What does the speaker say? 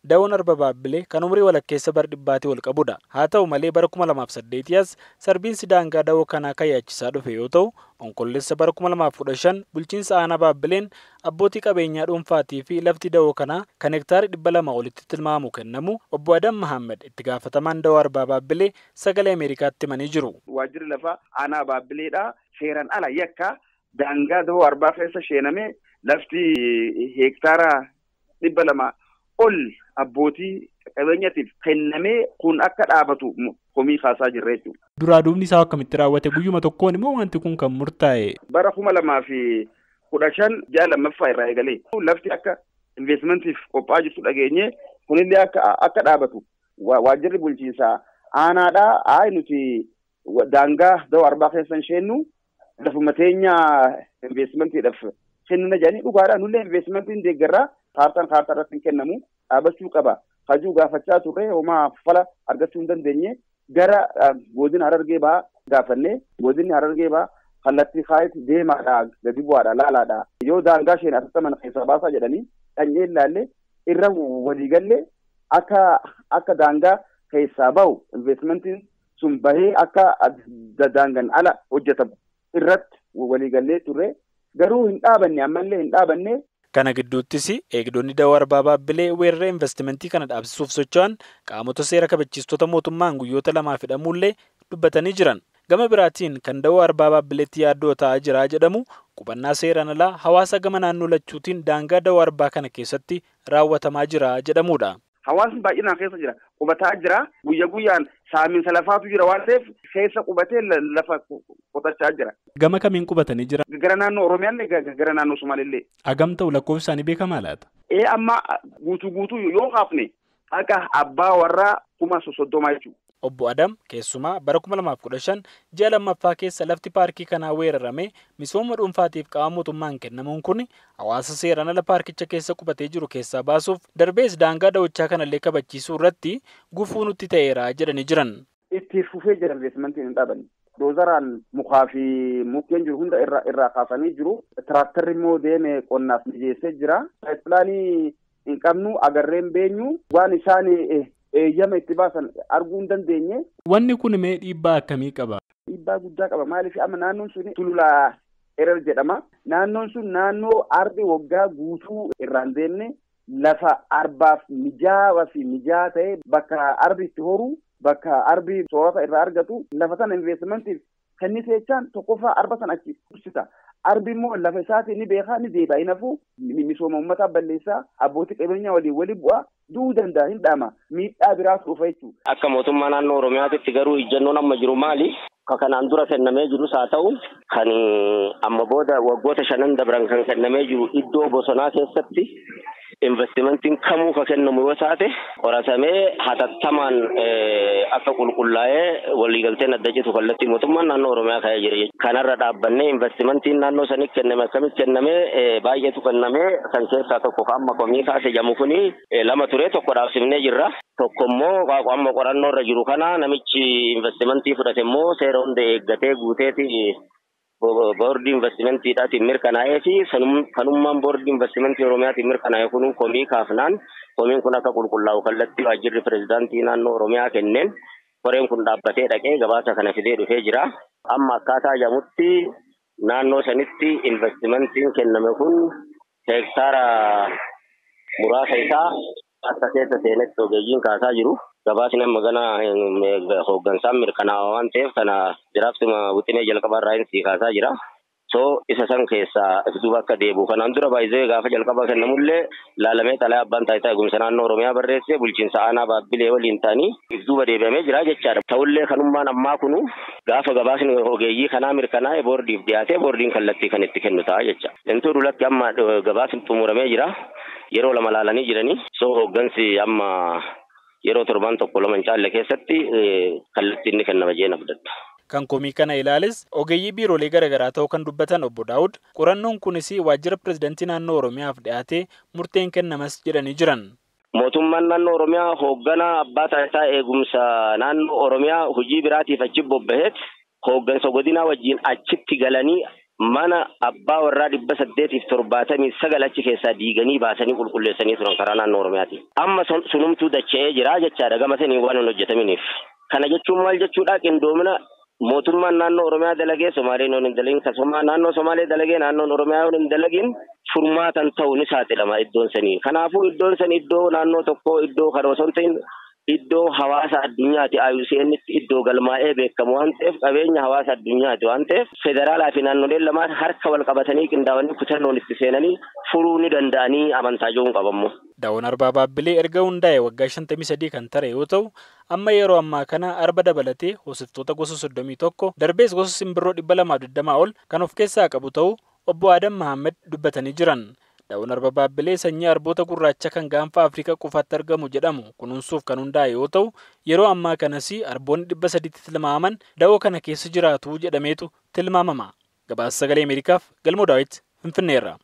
Dawoon Arba Baabbilee kan umurii walakkeessa bara dhibbaatii ol qabudha. Haa ta'u malee bara 2008 as sarbiinsi daangaa dawoo kanaa kan yaachisaa dhufe yoo ta'u, Onkoloolessa bara 2015 bulchiinsa aanaa Baabbileen abbootii qabeenyaa dhuunfaatii fi lafti dawoo kanaa kan hektaara 200 olitti tilmaamu kennamu obbo Adam Mahammed itti gaafatamaan dawoo Arbaa Baabbilee Sagalee Ameerikaatti himanii jiru. Waajjirri lafaa aanaa Baabbileedha. Seeraan ala yakka daangaa dawoo arbaa keessa seenamee lafti hektaara 200 ol abbootii qabeenyaatiif kennamee kun akka dhaabatu komii kaasaa jirra jechuudha. Duraa duubni isaa akkamitti raawwate? Guyyuma tokkoon immoo wanti kun kan murtaa'e? Bara 2015 ji'a lammaffaa irraa eegalee lafti akka investmentiif qophaa'aa jirtu dhageenye, kunillee akka dhaabatu waajjirri bulchiinsaa aanaadhaa. Aayi, nuti daangaa dawoo arbaa keessa hin seennu, lafuma teenya investmentiidhaaf kennina jedhanii. Dhugaadha, nullee investmentiin deeggarraa, kaartaan kaartaa irratti hin kennamu, dhaabachuu qaba. Hajuu gaafachaa turre, homaa fala argachuu hin dandeenye. Gara godina Harargee Bahaa gaafannee, godinni Harargee Bahaa kallattii kaayiti deemaadha, gadi bu'aadha, laalaadha. Yoo daangaa isheen atattaman keessaa baasaa jedhanii, dhanyee ilaallee irra waliigallee akka daangaa keessaa bahu, investmentiin sun bahee akka daangaan ala hojjetamu irratti waliigallee turre. Garuu hin dhaabanne, ammallee hin dhaabanne. Kana gidduuttis eegdonni dawoo Arbaa Baabbilee weerara investimentii kana dhaabsisuuf socho'an qaamota seera kabachiistota mootummaan guyyoota lamaaf hidhamuullee dubbatanii jiran. Gama biraatiin kan dawoo Arbaa Baabbileetti yaaddoo ta'aa jira jedhamu qubannaa seeraan alaa hawaasa gama naannoo lachuutiin daangaa dawoo arbaa kana keessatti raawwatamaa jira jedhamudha. Hawaasni baay'inaan keessa jira. Qubataa jira. Guyya guyyaan saaminsa lafaatu jira waan ta'eef keessa qubatee lafa qotachaa jira. Gama kamiin qubatanii jira? Gara naannoo Oromiyaallee, gara naannoo Sumaalillee. Hagam ta'u, lakkoofsi isaanii beekamaa laata? Ee, amma guutuu guutuu yoo kaafne akka abbaa warraa 30,000 jechuudha. Obbo Adam keessumaa bara 2015 ji'a lammaffaa keessa lafti paarkii kanaa weerarame misooma dhuunfaatiif qaama mootummaan kennamuun kun hawaasa seeraan ala paarkicha keessa qubatee jiru keessaa baasuuf, darbees daangaa dawochaa kanallee kabachiisuu irratti gufuu nutti ta'eera jedhanii jiran. Itti fufee jira, investimentiin hin dhaabanne. Doozaraan mukaa fi mukkeen jiru hunda irraa kaasanii jiru. Tiraaktarri immoo deeme qonnaaf mijeessee jira. Pilaanii hin qabnu, agarreen beenyu, waan isaan eeyyama itti baasan arguu hin dandeenye. Wanni kun mee dhiibbaa akkamii qaba? Dhiibbaa guddaa qaba. Maaliif, amma naannoon sun Sulula Erer jedhama. Naannoon sun naannoo arbi waggaa guutuu irraan deemne, lafa arbaaf mijaawaa fi mijaa'aa ta'e, bakka arbi itti horu, bakka arbi soorata irraa argatu, lafa sana investmentiif kennite jechaan tokkoffaa arba sana achi tursita. Arbi immoo lafa isaatii ni beekaa, ni deebi'a, hin hafu. Misooma uummataa balleessaa, abbootii qabeenyaa waliin walii bu'aa, du'uu danda'a, hin dhaama, miidhaa biraatu dhufa jechuudha. Akka mootummaa naannoo Oromiyaatitti garuu ijjannoon amma jiru maali? Ka kanaan dura kennamee jirus haa ta'u, kan amma booda waggoota shanan dabran kan kennamee jiru, iddoo bosonaa keessatti investimentiin kamuu ka kennamu yoo taate qoratamee hatattamaan akka qulqullaa'ee waliigalteen adda citu kallattii mootummaan naannoo Oromiyaa kaa'ee jira. Kanarra dhaabbannee investimentiin naannoo sanitti kenname akkamitti kenname? Baay'eetu kenname. Kan keessaa tokko ka amma komii kaase jedhamu kuni lama ture, tokko dhaabsifnee jirra. Tokko immoo amma qorannoo irra jiru kana, namichi investimentii fudhate immoo seera hunda eeggatee guuteeti boordii investimentiidhaatiin mirkanaa'ee fi kanummaan boordii investimentii Oromiyaatiin mirkanaa'e kun komii kaafnaan, komiin kun akka qulqullaa'u kallattii waajjirri pirezidaantii naannoo Oromiyaa kenneen koreen kun dhaabbatee dhaqee gabaasa kana fidee dhufee jira. Amma akkaataa jedhamutti naannoo sanitti investimentiin kenname kun hektaara muraasa isaa akka keessa seenetti ogeeyyiin kaasaa jiru. Gabaasni amma gana hooggansaan mirkanaa'aa waan ta'eef kana jiraaftuma wixinee jalqabaa irraa hin kaasaa jira. So isa san keessaa duuba akka deebi'u, kanaan dura baay'ee gaafa jalqaba kennamullee laalamee xalayaa abbaan taayitaa eegumsa naannoo Oromiyaa barreessee bulchiinsa aanaa Baabbilee waliin ta'anii duuba deebi'amee jira jechaadha. Ta'ullee kanummaan ammaa kunu gaafa gabaasni ogeeyyii kanaa mirkanaa'e boordiif dhiyaatee boordiin kallattii kan itti kennu ta'a jecha. Intuu dulatti amma gabaasni xumuramee jira. Yeroo lama laalanii jiranii. So hooggansi amma yeroo torban tokko lama hin caalle keessatti kallattii inni kennama jee abdadha. Kan komii kana ilaales ogeeyyii biiroolee garaagaraa ta'uu kan dubbatan obbo Daawud, qorannoon kunis waajjira pirezidaantii naannoo Oromiyaaf dhiyaatee murteen kennamas jedhanii jiran. Mootummaan naannoo Oromiyaa hoogganaa abbaa taayitaa eegumsa naannoo Oromiyaa hojii biraatiif achi bobbaheet hooggansa godinaa wajjin achitti galanii Mana abbaa warraa 879 achi keessaa diiganii baasanii qulqulleessanii turan karaa naannoo Oromiyaati. Amma sunumtuu dacha'ee jira jechaadha gama sanii waan hin hojjetaminiif. Kana jechuun maal jechuudha? Qindoomina mootummaan naannoo Oromiyaa dalagee Somaaleen yoon hin dalagin, akkasuma naannoo Somaalee dalagee naannoon Oromiyaa yoon hin dalagin furmaatan ta'u ni saaxilama iddoon sanii. Kanaafuu iddoon sanii iddoo naannoo tokkoo iddoo kana osoo hin ta'in iddoo hawaasa addunyaati. IUCN iddoo galmaa'ee beekamu waan ta'eef, qabeenya hawaasa addunyaati waan ta'eef, federaalaa fi naannoleen lamaan harka wal qabatanii qindaa'anii kutannoon itti seenanii furuu ni danda'anii amantaa jiruun qabammu. Daawwan Arbaa Baabbilee erga hundaa'e waggaa 53 kan tare yoo ta'u, amma yeroo ammaa kana arba dabalatee hoosiftoota gosa 31 darbees gosa simbirroo 220 ol kan of keessaa qabu ta'uu obbo Adam Mahammed dubbatanii jiran. Daawwan Arba Baabbilee sanyii arboota gurraacha kan gaanfa Afrikaa qofaatti argamu jedhamu kunuunsuuf kan hundaa'e yoo ta'u, yeroo ammaa kanas arboonni 300tti tilmaamaman da'oo kana keessa jiraatu jedhameetu tilmaamama. Gabaasa Sagalee Ameerikaaf Galmoo Daawit Finfinneerra.